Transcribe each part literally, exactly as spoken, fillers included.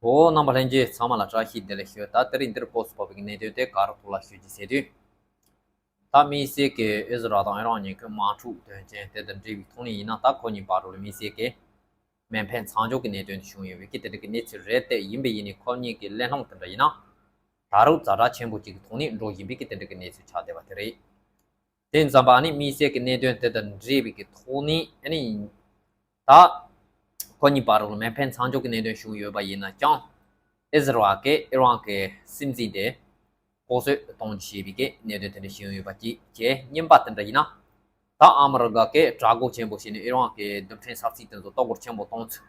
འོ། རྣམ་པ་ལྷན་རྒྱས་ཚང་མ་ལ་བཀྲ་ཤིས་བདེ་ལེགས་ཞུ། ད་དེ་རིང་འདིར་སྤོ་སུ་བབས་པའི་གནད་དོན་དེ་ག་རུ་ཐུག་ལ་ཞུ་རྒྱུ་ཟེར་དུས། ད་དམིགས་བསལ་གྱི་ཨི་ཟི་རལ་དང་ཨི་རན་གཉིས་ཀྱི་དམག་འཁྲུག་དོན་རྐྱེན་དེ་དང་འབྲེལ་བའི་ཐོག་ནས་ཡིན་ན། ད་ཁོ་གཉིས་བར་ལ་དམིགས་བསལ་གྱི་མེ་འཕེན་མཚམས་འཇོག་གི་གནད་དོན་དེ་བྱུང་ཡོད་པའི་གི་དེ་འདྲ་གི་གནས་ཚུལ་རེད། དེ་ཡིན་པ་ཡིན་ནའི་ཁོ་གཉིས་ཀྱི་གླེང་སློང་དེ་འདྲ་ཡིན་ན། ད་རུང་ཛ་དྲག་ཆེན་པོ་ཅིག་གི་ཐོག་ནས་འགྲོ་བཞིན་པའི་གི་དེ་འདྲ་གི་གནས་ཚུལ་ཆགས་བསྡད་པ་དེ་རེད། དེ་ཙམ་པ་ཨ་ནི་དམིགས་བསལ་གྱི་གནད་དོན་དེ་དང་འབྲེལ་བའི་གི་ཐོག་ནས་ཨ་ནི། ད་ཁོ་གཉིས་བར་ལ་མེ་འཕེན་མཚམས་འཇོག་གི་གནད་དོན་བྱུང་ཡོད་པ་ཡིན་ན་ཀྱང་། ཨི་ཟི་རལ་གྱིས་ཨི་རན་གྱི་སྲིད་འཛིན་དེ་ལྐོག་གསོད་གཏོང་རྒྱུ་བྱས་པའི་གི་གནད་དོན་དེ་འདྲ་བྱུང་ཡོད་པ་གཅིག་བྱས། གཉིས་པ་དེ་འདྲ་ཡིན་ན། ད་ཨ་མི་རི་ཀ་གིས་གྲོས་འགོ་ཆེན་པོ་བྱས་ནས་ཨི་རན་གྱི་རྡུལ་ཕྲན་ས་ཚིགས་དེ་ཚོ་གཏོར་རྒོལ་ཆེན་པོ་གཏོང་ཚུལ་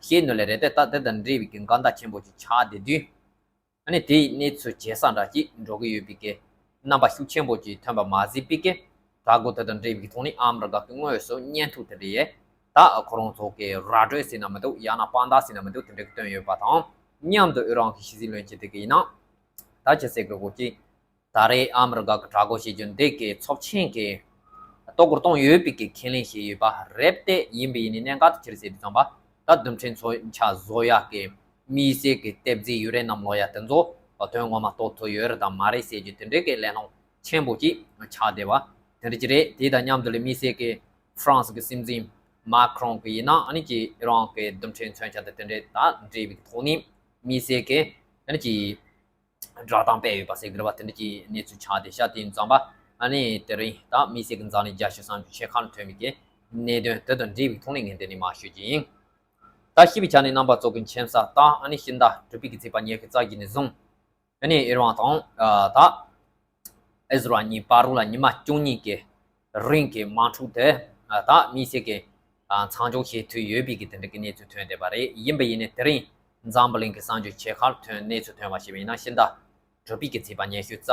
བཤད་ནོ་ལས་རེད། དེ་ད་དེ་དང་འབྲེལ་བའི་གི་འགལ་ཟླ་ཆེན་པོ་ཅིག་ཆགས་བསྡད་དུས། ཨ་ནི་དེའི་གནས་ཚུལ་ཇེ་བཟང་འདྲ་ཅིག་འགྲོ་གི་ཡོད་པའི་གི་རྣམ་པ་ཤུགས་ཆེན་པོ་ཅིག་ཐོན་པ་མ་ཟད་པའི་གི་གྲོས་འགོ་དེ་དང་འབྲེལ་བའི་གི་ཐོག་ནས་ཨ་མི་རི་ཀ་གི་དངོས་སུ་བརྙན་ཐུང་དེ་འདྲ་ཡས། ད་ཁོ་རང་ཚོ་གི་ར་སྤྲོད་ཟེར་ན་མི་འདུག་ཡང་ན་དཔང་རྟགས་ཟེར་ན་མི་འདུག་དེ་འདྲ་གི་བཏོན་ཡོད་པ་དང་མཉམ་དུ། ཨི་རན་གྱི་ཕྱི་སྲིད་བློན་ཆེན་དེ་གིས་ཡིན་ན། ད་ཅི་ཟེར་དགོས་གོ་ཅི། ད་རེས་ཨ་མི་རི་ཀ་གི་གྲོས་འགོ་བྱེད་རྒྱུ་འདི་གི་ཚབས་ཆེན་གྱི་གཏོར་རྒོལ་གཏོང་ཡོད་པའི་གི་ཁས་ལེན་བྱས་ཡོད་པ་རེད། དེ་ཡིན་པ་ཡིན་ནའི་གནད་འགག་དེ་ཅི་རེད་ཟེར་དུས་ཙམ་པ། ད་རྡུལ་ཕྲན་མཚོན་ཆ་བཟོ་ཡག་གི་དམིགས་བསལ་གྱི་གཏེར་རྫས་ཡུ་རེ་ནམ་ལབ་ཡག་དེ་ཚོ་དོན་ངོ་མ་གཏོར་ཐུབ་ཡོད་རེད་དམ་མ་རེད་ཟེར་རྒྱུ་དེ་འདྲའི་གི་གླེང་སློང་ཆེན་པོ་ཅིག་ཆགས་བསྡད་པ་དེ་འདྲ་ཅིག་རེད། དེ་དང་མཉམ་དུ་ལ་དམིགས་བསལ་གྱི་ཧྥ་རན་སི་གི་སྲིད་འཛིན་མཱ་ཁི་རོང་གིས་ཡིན་ན། ཨ་ནི་ཅིག་ཨི་རན་གྱི་རྡུལ་ཕྲན་མཚོན་ཆ་དང་དེ་འདྲའི་དང་འབྲེལ་བའི་ཐོག་ནས་དམིགས་བསལ་གྱི་ཨ་ནི་ཅིག་བསྒྲགས་གཏམ་སྤེལ་ཡོད་པ་ཟེར་གྱི་རེད་པ། དེ་འདྲ་གྱི་གནས་ཚུལ་ཆགས་བསྡད་ཤག་དེ་ཡིན་ཙམ་པ། ཨ་ནི་དེ་རིང་ད་དམིགས་བསལ་གྱི་འཛམ་གླིང་རྒྱལ་སྤྱི་བསམ་གྱི་ཆེ་ཁག་ལ་ཐོན་པའི་གི་གནད་དོན་དེ་དང་འབྲེལ་བའི་ཐོག་ནས་ངས་འདི་ནས་མར་ཞུ་རྒྱུ་ཡིན། ད་ཤེས་པའི་ཆ་ནས་རྣམ་པ་ཚོ་གི་མཁྱེན་གསལ་ལྟར། ཨ་ནི་ཕྱི་ཟླ་དྲུག་པའི་གི་ཚེས་པ་ཉི་ཤུ་རྩ་བཞི་ནས་བཟུང་། ཨ་ནི་ཨི་རན་དང་ད་ཨི་ཟི་རལ་གཉིས་བར་ལ་ཉི་མ་བཅུ་གཉིས་ཀྱི་རིང་གི་དམག་འཁྲུག་དེ་ད་དམིགས་བསལ་གྱི་མཚམས་འཇོག་བྱེད་ཐུབ་ཡོད་པའི་གི་དེ་འདྲ་གི་གནས་ཚུལ་ཐོན་བསྡད་པ་རེད། ཡིན་པ་ཡིན་ནའི་དེ་རིང་འཛམ་བུ་གླིང་གི་གསར་འགྱུར་ཆེ་ཁག་ཐོན། གནས་ཚུལ་ཐོན་པ་ཞིག་ཡིན་ན། ཕྱི་ཟླ་དྲུག་པའི་གི་ཚེས་པ་ཉི་ཤུ་རྩ་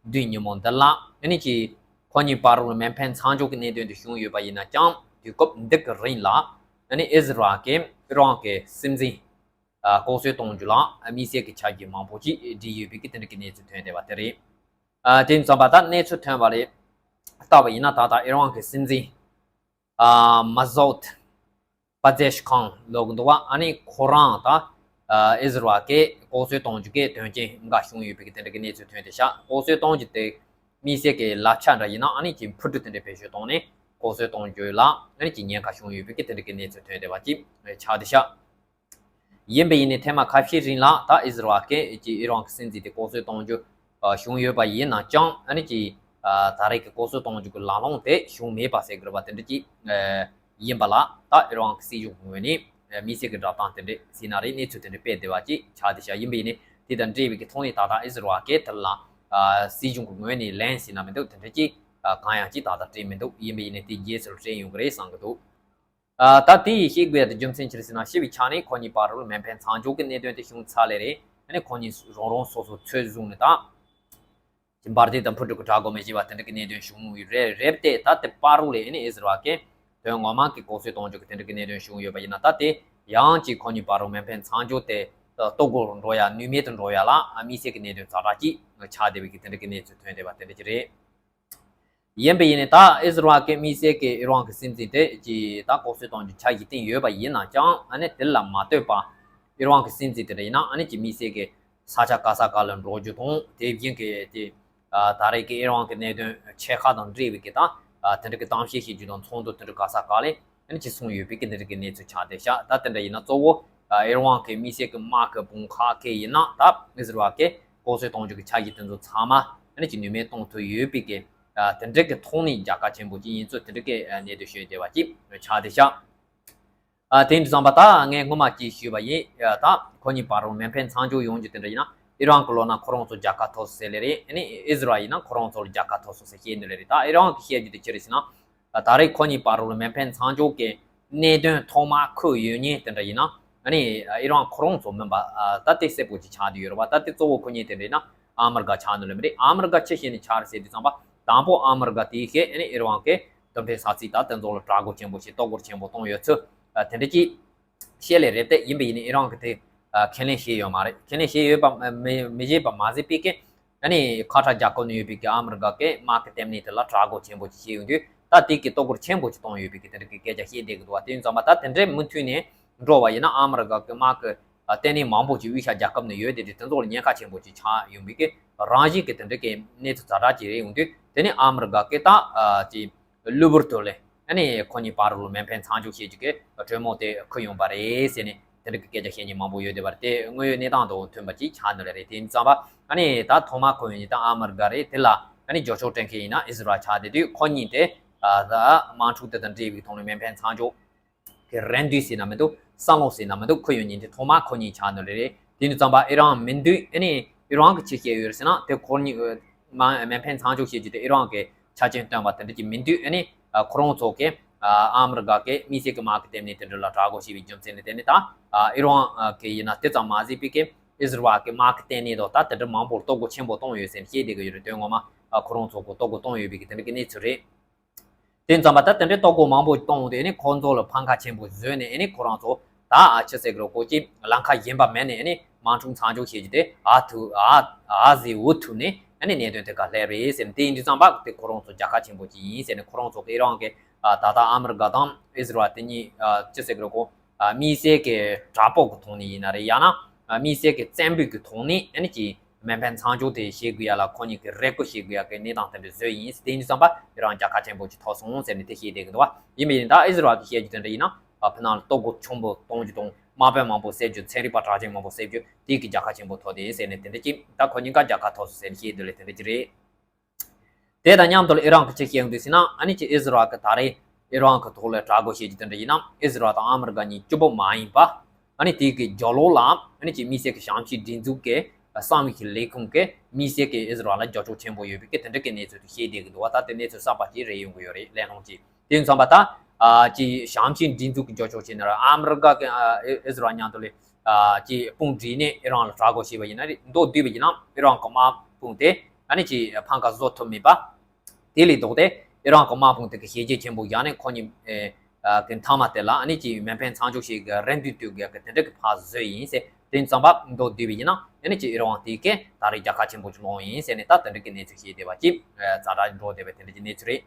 བདུན་ཉིན་མོ་འདི་ལ་ཨ་ནི་ཅིག་ཁོ་གཉིས་བར་ལ་མེ་འཕེན་མཚམས་འཇོག་གི་གནད་དོན་དེ་བྱུང་ཡོད་པ་ཡིན་ན་ཀྱང་། དུས་སྐབས་འདི་གི་རིང་ལ་ཨ་ནི་ཨི་ཟི་རལ་གྱིས་ཨི་རན་གྱི་སྲིད་འཛིན་ལྐོག་གསོད་གཏོང་རྒྱུ་ལ་དམིགས་བསལ་གྱི་ཆ་རྐྱེན་མང་པོ་ཅིག་བསྒྲིགས་ཡོད་པའི་གི་དེ་འདྲ་གི་གནས་ཚུལ་ཐོན་བསྡད་པ་དེ་རེད། དེ་ཙམ་པ་ད་གནས་ཚུལ་ཐོན་པ་ལས་ལྟ་བ་ཡིན་ན། ད་ལྟ་ཨི་རན་གྱི་སྲིད་འཛིན་མ་སོད་པ་ཛེ་ཤི་ཁཱན་ལབ་གི་འདུག་པ། ཨ་ནི་ཁོ་རང་ད་ཨི་ཟི་རལ་གྱིས་ལྐོག་གསོད་གཏོང་རྒྱུ་གི་དོན་རྐྱེན་འགའ་བྱུང་ཡོད་པའི་གི་དེ་འདྲ་གི་གནས་ཚུལ་ཐོན་བསྡད་ཤག་ལྐོག་གསོད་གཏོང་རྒྱུ་དེ་དམིགས་བསལ་གྱི་ལབ་ཆ་འདྲ་ཡིན་ན། ཨ་ནི་ཅིག་འཕུར་གྲུ་དེ་འདྲ་བེད་སྤྱོད་བཏང་ནས་ལྐོག་གསོད་གཏོང་རྒྱུ་ལ་ཨ་ནི་ཅིག་ཉེན་ཁ་བྱུང་ཡོད་པའི་གི་དེ་འདྲ་གི་གནས་ཚུལ་ཐོན་བསྡད་པ་ཅིག་ཆགས་བསྡད་ཤག་ཡིན་པ་ཡིན་ནའི་ཐེངས་མ་ཁ་ཤས་རིང་ལ་ད་ཨི་ཟི་རལ་གྱིས་ཀྱི་ཨི་རན་གྱི་སྲིད་འཛིན་དེ་ལྐོག་གསོད་གཏོང་རྒྱུ་བྱུང་ཡོད་པ་ཡིན་ན་ཀྱང་། ཨ་ནི་ཀྱི་ད་རེས་ཀྱི་ལྐོག་གསོད་གཏོང་རྒྱུ་གི་ལམ་ལྷོང་དེ་བྱུང་མེད་པ་ཟེར་དགོས་པ་དེ་འདྲ་ཅིག་ཡིན་པ་ལ། ད་ཨི་རན་གྱི་སྲིད་གཞུང་གི་ངོས་ནས་དམིགས་བསལ་གྱི་བསྒྲགས་གཏམ་དེ་འདྲ་ཟེར་ན་རེད། གནས་ཚུལ་དེ་འདྲ་སྤེལ་བསྡད་པ་ཅིག་ཆགས་བསྡད་ཤག་ཡིན་པ་ཡིན་ནའི་དེ་དང་འབྲེལ་བའི་གི་ཐོག་ནས་ད་ལྟ་ཨི་ཟི་རལ་གྱིས་དེ་ལ་སྲིད་གཞུང་གི་ངོས་ནས་ལན་ཟེར་ན་མི་འདུག་དེ་འདྲ་ཅིག་གང་ཡང་ཅིག་ད་ལྟ་སྤྲད་མི་འདུག་ཡིན་པ་ཡིན་ནའི་དེ་རྗེས་སུ་སྤྲད་ཡོང་གི་རེད་བསམ་གི་འདུག་ཨ། ད་དེ་ཡི་བཤད་དགོས་ཡ་དེ་རྒྱུ་མཚན་ཅི་རེད་ཟེར་ན། ཤི་བའི་ཆ་ནས་ཁོ་གཉིས་བར་ལ་མེ་འཕེན་མཚམས་འཇོག་གི་གནད་དོན་དེ་བྱུང་ཚར་ལེ་རེད། ཨ་ནི་ཁོ་གཉིས་རང་རང་སོ་སོ་ཚོད་བཟུང་ནས་ད་ཅིག་འབར་མདེལ་དང་འཕུར་གྲུ་གི་དྲག་རྒོལ་མི་བྱེད་པ་དེ་འདྲ་གི་གནད་དོན་བྱུང་ཡོད་རེད། རེད་དེ་ད་དེ་བར་ལ་ཨ་ནི་ཨི་ཟི་རལ་གྱིས་དོན་ངོ་མ་གི་ལྐོག་གསོད་གཏོང་རྒྱུ་གི་དེ་འདྲ་གི་གནད་དོན་བྱུང་ཡོད་པ་ཡིན་ན། ད་དེ་ཡང་ཅིག་ཁོ་གཉིས་བར་ལ་མེ་འཕེན་མཚམས་འཇོག་དེ་གཏོར་རྒོལ་འགྲོ་ཡ་ནུས་མེད་དུ་འགྲོ་ཡ་ལ་དམིགས་བསལ་གྱི་གནད་དོན་ཛ་དྲག་ཅིག་ཆགས་བསྡད་པའི་གི་དེ་འདྲ་གི་གནས་ཚུལ་ཐོན་བསྡད་པ་དེ་འདྲ་ཅིག་རེད། ཡིན་པ་ཡིན་ནའི་ད་ཨི་ཟི་རལ་གྱི་དམིགས་བསལ་གྱི་ཨི་རན་གྱི་སྲིད་འཛིན་དེ་ཀྱི་ད་ལྐོག་གསོད་གཏོང་རྒྱུ་ཆ་བཞག་བསྡད་ཡོད་པ་ཡིན་ན་ཀྱང་། ཨ་ནི་དེ་ལ་མ་ལྟོས་པ་ཨི་རན་གྱི་སྲིད་འཛིན་དེ་འདྲ་ཡིན་ན། ཨ་ནི་ཀྱི་དམིགས་བསལ་གྱི་ས་ཆ་ག་ས་ག་ལ་འགྲོ་རྒྱུ་དང་། དེ་བཞིན་གྱི་དེ་ད་རེས་ཀྱི་ཨི་རན་གྱི་གནད་དོན་ཆེ་ཁག་དང་འབྲེལ་བའི་གི་ད་དེ་འདྲ་གི་གཏམ་བཤད་བྱེད་རྒྱུ་དང་ཚོགས་འདུ་དེ་འདྲ་ག་ས་ག་ལ་ཨ་ནི་ཀྱི་གསུངས་ཡོད་པའི་གི་དེ་འདྲ་གི་གནས་ཚུལ་ཆགས་བསྡད་ཤག་ད་དེ་འདྲ་ཡིན་ན་གཙོ་བོ་ཨི་རན་གྱི་དམིགས་བསལ་གྱི་དམག་གི་དཔུང་ཁག་གི་ཡིན་ན། ད་ཨི་ཟི་རལ་གྱི་ལྐོག་གསོད་གཏོང་རྒྱུ་གི་ཆ་བཞག་བསྡད་དེ་ཚོ་ཚང་མ་ཨ་ནི་ཀྱི་ནུས་མེད་གཏོང་ཐུབ་ཡོད་པའི་གི་ཨ། དེ་འདྲ་གི་ཐོག་ནས་རྒྱལ་ཁ་ཆེན་པོ་ཅིག་ཡིན་ཚུལ་དེ་འདྲ་གི་ཨ་གནད་དོན་བཤད་བསྡད་པ་ཅིག་ཆགས་བསྡད་ཤག་ཨ། དེ་འདྲ་བསམ་པ་ད་ངས་སྔོན་མ་ཅིག་ཞུས་པ་ཡིན། ཨ། ད་ཁོ་གཉིས་བར་ལ་མེ་འཕེན་མཚམས་འཇོག་ཡོང་རྒྱུ་དེ་འདྲ་ཡིན་ན། ཨི་རན་གྱི་ལབ་ན་ཁོ་རང་ཚོ་རྒྱལ་ཁ་ཐོབ་ཟེར་ལེ་རེད། ཨ་ནི་ཨི་ཟི་རལ་ཡིན་ན་ཁོ་རང་ཚོ་ལ་རྒྱལ་ཁ་ཐོབ་སོང་ཟེར་བཤད་ནི་ལེ་རེད། ད་ཨི་རན་གྱིས་བཤད་རྒྱུ་དེ་ཅི་རེད་ཟེར་ན། ད་རེས་ཁོ་གཉིས་བར་ལ་མེ་འཕེན་མཚམས་འཇོག་གི་གནད་དོན་ཐོག་མ་འཁོད་ཡོད་མཁན་དེ་འདྲ་ཡིན་ན། ཨ་ནི་ཨི་རན་ཁོ་རང་ཚོ་མིན་པ། ཨ། ད་དེ་གསལ་པོ་ཅིག་ཆགས་བསྡད་ཡོད་རེད་པ། ད་དེ་གཙོ་བོ་ཁོ་གཉིས་དེ་འདྲ་ཡིན་ན་ཨ་མི་རི་ཀ་ཆགས་ནི་ལེ་མི་རེད། ཨ་མི་རི་ཀ་ཅི་བྱས་ནས་ཆགས་རེད་ཟེར་དུས་ཙམ་པ། དང་པོ་ཨ་མི་རི་ཀ་དེའི་ཤེད། ཨ་ནི་ཨི་རན་གྱི་རྡུལ་ཕྲན་ས་ཚིགས་ད་དེ་ཚོ་ལ་དྲག་རྒོལ་ཆེན་པོ་ཞིག་གཏོར་རྒོལ་ཆེན་པོ་གཏོང་ཡོད་ཚུལ། ཨ། དེ་འདྲ་ཅིག་བཤད་ལེ་རེད། དེ་ཡིན་པ་ཡིན་ནའི་ཨི་རན་གྱིས་དེ་ཨ་ཁས་ལེན་བྱས་ཡོད་མ་རེད། ཁས་ལེན་བྱས་ཡོད་པ་མི་མི་བྱེད་པ་མ་ཟད་པའི་གི་ཨ་ནི་ཁ་ཐག་རྒྱ་གོ་ནས་ཡོད་པའི་གི་ཨ་མི་རི་ཀ་གི་དམག་གི་ལྟེ་གནས་དེ་ལ་དྲག་རྒོལ་ཆེན་པོ་ཅིག་བྱས་ཡོང་དུས། ད་དེ་གི་གཏོར་རྒོལ་ཆེན་པོ་ཅིག་གཏོང་ཡོད་པའི་གི་དེ་འདྲ་གི་སྐད་ཆ་བཤད་བསྡད་གི་འདུག་པ། དེ་ཡིན་ཙམ་པ་ད་དེ་འདྲའི་མུ་མཐུད་ནས་འགྲོ་བ་ཡིན་ན། ཨ་མི་རི་ཀ་གི་དམག་གི་ ལྟེ་གནས་མང་པོ་ཅིག་དབུས་ཤར་རྒྱལ་ཁབ་ནས་ཡོད་དེ་དེ་དེ་ཚོ་ལ་ཉེན་ཁ་ཆེན་པོ་ཅིག་ཆགས་ཡོང་བའི་གི་རང་བཞིན་གྱི་དེ་འདྲ་གི་གནས་ཚུལ་ཛ་དྲག་ཅིག་རེད། ཡོང་དུས་དེ་ནས་ཨ་མི་རི་ཀ་གི་ད་ཅིག་གློ་བུར་དུ་ལས་ཨ་ནི་ཁོ་གཉིས་བར་ལ་མེ་འཕེན་མཚམས་འཇོག་བྱེད་ཀྱི་གི་གྲོས་མོལ་དེ་འཁུར་ཡོང་པ་རེད་ཟེར་ནས་དེ་འདྲ་གི་སྐད་ཆ་བཤད་མཁན་མང་པོ་ཡོད་བསྡད་པ་རེད། དེ་དངོས་ཡོད་གནས་སྟངས་དང་མཐུན་པ་ཅིག་ཆགས་ནི་ལ་རེད། དེ་ཡིན་ཙང་པ་ཨ་ནི་ད་ཐོག་མ་ཁོ་གཉིས་ད་ཨ་མི་རི་ཀ་རེད། དེ་ལ་ཨ་ནི་རྒྱབ་སྐྱོར་སྤྲད་མཁན་ཡིན་ན་ཨི་ཟི་རལ་ཆགས་བསྡད་དུས་ཁོ་གཉིས་དེ་ད་དམག་འཁྲུག་དེ་དང་འབྲེལ་བའི་ཐོག་ནས་མེ་འཕེན་མཚམས་འཇོག་གི་རེ་འདུན་ཟེར་ན་མི་འདུག་བསམ་བློ་ཟེར་ན་མི་འདུག་ཁོ་ཡོད་ཉིན་དེ་ཐོག་མ་ཁོ་གཉིས་ཆགས་ནི་ལ་རེད། དེ་ནི་ཙམ་པ་ཨི་རན་མི་འདུག་ཨ་ནི་ཨི་རན་གྱི་ཅི་བཤད་ཡོད་ཟེར་ན་དེ་ཁོ་གཉིས་མ་མེ་འཕེན་མཚམས་འཇོག་བྱེད་རྒྱུ་དེ་ཨི་རན་གྱི་ཆ་རྐྱེན་བཏོན་པ་དེ་འདྲ་ཅིག་མི་འདུག་ཨ་ནི་ཁོ་རང་ཚོ་གི་ཨ་མི་རི་ཀ་གི་དམིགས་བསལ་གྱི་དམག་གི་ལྟེ་གནས་དེ་འདྲ་ལ་དྲག་རྒོལ་བྱས་པའི་རྒྱུ་མཚན་ནི་དེ་ནི་ད་ཨི་རན་གྱི་ཡིན་ན་དེ་ཙམ་མ་ཟད་པའི་གི་ཨི་ཟི་རལ་གྱི་དམག་གི་ལྟེ་གནས་དང་ད་དེ་འདྲ་མང་པོར་གཏོར་རྒོལ་ཆེན་པོ་བཏང་ཡོད་ཟེར་ནས་བཤད་བསྡད་ཀྱི་ཡོད་རེད། དོན་ངོ་མ་ཁོ་རང་ཚོ་གི་གཏོར་རྒོལ་བཏང་ཡོད་པའི་གི་དེ་འདྲ་གི་གནས་ཚུལ་རེད། དེ་ཙམ་པ་ད་དེ་འདྲའི་གཏོར་རྒོལ་མང་པོ་གཏོང་དེ་ནི་ཁོང་ཚོ་ལ་ཕམ་ཁ་ཆེན་པོ་བཟོས་ནས་ཨ་ནི་ཁོ་རང་ཚོ་ད་ཨ་ཆི་ཟེར་གི་རེད། ཁོ་ཅི་ལམ་ཁ་གཞན་པ་མེད་ནས་ཨ་ནི་དམག་འཁྲུག་མཚམས་འཇོག་བྱེད་རྒྱུ་དེ་ཨ་ཐུ་ཨ་ཨ་ཟི་འུ་ཐུ་ནས་ཨ་ནི་གནད་དོན་དེ་ག་སླེབས་རེད་ཟེར་ནས། དེ་ཡིན་དུས་ཙམ་པ་དེ་ཁོ་རང་ཚོ་རྒྱལ་ཁ་ཆེན་པོ་ཅིག་ཡིན་ཟེར་ནས་ཁོ་རང་ཚོ་གི་ཨི་རན་གི་ཨ་ད་ལྟ་ཨ་མི་རི་ཀ་དང་ཨི་ཟི་རལ་དེ་གཉིས་ཨ་ཆི་ཟེར་གི་རེད། ཁོ་ཨ་དམིགས་བསལ་གྱི་དྲག་པོ་གི་ཐོག་ནས་ཡིན་ན་རེད། ཡང་ན་ཨ་དམིགས་བསལ་གྱི་བཙན་པོའི་གི་ཐོག་ནས་ཨ་ནི་ཅི་མེ་འཕེན་མཚམས་འཇོག་དེ་བྱེད་དགོས་ཡ་ལ་ཁོ་གཉིས་ཀྱིས་རེ་སྐུལ་བྱེད་དགོས་ཡ་གི་གནས་སྟངས་དེ་འདྲ་བཟོས་ཡིན། དེ་ཡིན་དུས་ཙམ་པ་ཨི་རན་རྒྱལ་ཁ་ཆེན་པོ་ཅིག་ཐོབ་སོང་ཟེར་ནས་དེ་བཤད་བསྡད་ཀྱི་འདུག་བ། ཡིན་པ་ཡིན་ད་ཨི་ཟི་རལ་གྱིས་བཤད་རྒྱུ་དེ་འདྲ་ཡིན་ན་ཨ་ཕི་ནང་ལ་གཏོར་རྒོལ་ཆེན་པོ་གཏོང་རྒྱུ་དང་དམག་དཔོན་མང་པོ་བསད་རྒྱུ། ཚན་རིག་པ་གྲགས་ཅན་མང་པོ་བསད་རྒྱུ་དེ་གི་རྒྱལ་ཁ་ཆེན་པོ་ཐོབ་བསྡད་ཟེར་ནས་དེ་འདྲ་ཅིག་ད་ཁོ་གཉིས་ཀ་རྒྱལ་ཁ་ཐོབ་སོང་ཟེར་ནས་བཤད་འདུག་ལས་དེ་འདྲ་ཅིག་རེད། དེ་དང་མཉམ་དུ་ལ་ཨི་རན་གྱིས་ཅི་བཤད་ཡོང་དུས་ཟེར་ན་ཨ་ནི་ཅི་ཨི་ཟི་རལ་གྱིས་ད་རེས་ཨི་རན་གྱི་ཐོག་ལ་དྲག་རྒོལ་བྱེད་རྒྱུ་དེ་འདྲ་ཡིན་ན་ཨི་ཟི་རལ་དང་ཨ་མི་རི་ཀ་གཉིས་གཅིག་པོ་མ་ཡིན་པ་ཨ་ནི་དེ་གི་རྒྱབ་ལོགས་ལ་ཨ་ནི་ཅི་དམིགས་བསལ་གྱི་ཞབས་ཕྱི་སྒྲིག་འཛུགས་ཀྱི་གསང་བའི་གི་ལས་ཁུངས་ཀྱིས་དམིགས་བསལ་གྱི་ཨི་ཟི་རལ་ལ་རྒྱབ་སྐྱོར་ཆེན་པོ་ཡོད་པའི་གི་དེ་འདྲ་གི་གནས་ཚུལ་དེ་བཤད་བསྡད་ཀྱི་འདུག་བ། ད་དེ་གནས་ཚུལ་གསར་པ་ཅིག་རེད་ཡོང་གི་ཡོད་རེད། གླེང་སློང་ཅིག་དེ་ཡིན་ཙང་པ་ད་ཨ་ཅི་ཞབས་ཕྱི་སྒྲིག་འཛུགས་ཀྱི་རྒྱབ་སྐྱོར་བྱས་ན་ར་ཨ་མི་རི་ཀ་གི་ཨ་ཨི་ཟི་རལ་མཉམ་དུ་ལས་ཨ་ཅི་དཔུང་སྒྲིག་ནས་ཨི་རན་ལ་དྲག་རྒོལ་བྱས་པ་ཡིན་ན་རེད། མདོར་བསྡུས་པ་ཡིན་ན་ཨི་རན་གྱི་དམག་དཔུང་དེ་ཨ་ནི་ཅི་ཕམ་ཁ་བཟོ་ཐུབ་མེད་པ། དེ་ལས་ལྡོག་སྟེ་ཨི་རན་གྱི་དམག་དཔུང་དེ་གི་བྱས་རྗེས་ཆེན་པོ་བཞག་ནས་ཁོ་གཉིས་ཨེ་ཨ་གི་མཐའ་མ་དེ་ལ་ཨ་ནི་ཅི་མེ་འཕེན་མཚམས་འཇོག་བྱེད་ཀྱི་རེ་འདུན་གཏོང་གི་གི་དེ་འདྲ་གི་ཕར་བཟོས་ཡིན་ཟེར། དེ་ཙམ་པ་མདོར་བསྡུས་པ་ཡིན་ན་ཨ་ནི་ཅི་ཨི་རན་དེ་གི་ད་རེས་རྒྱལ་ཁ་ཆེན་པོ་ཅིག་སློང་ཡིན་ཟེར་ནས་ད་དེ་འདྲ་གི་གནས་ཚུལ་བཤད་བསྡད་པ་ཅིག་ཨ་ཛ་དྲག་འགྲོ་བསྡད་པའི་དེ་འདྲ་གི་གནས་ཚུལ་རེད།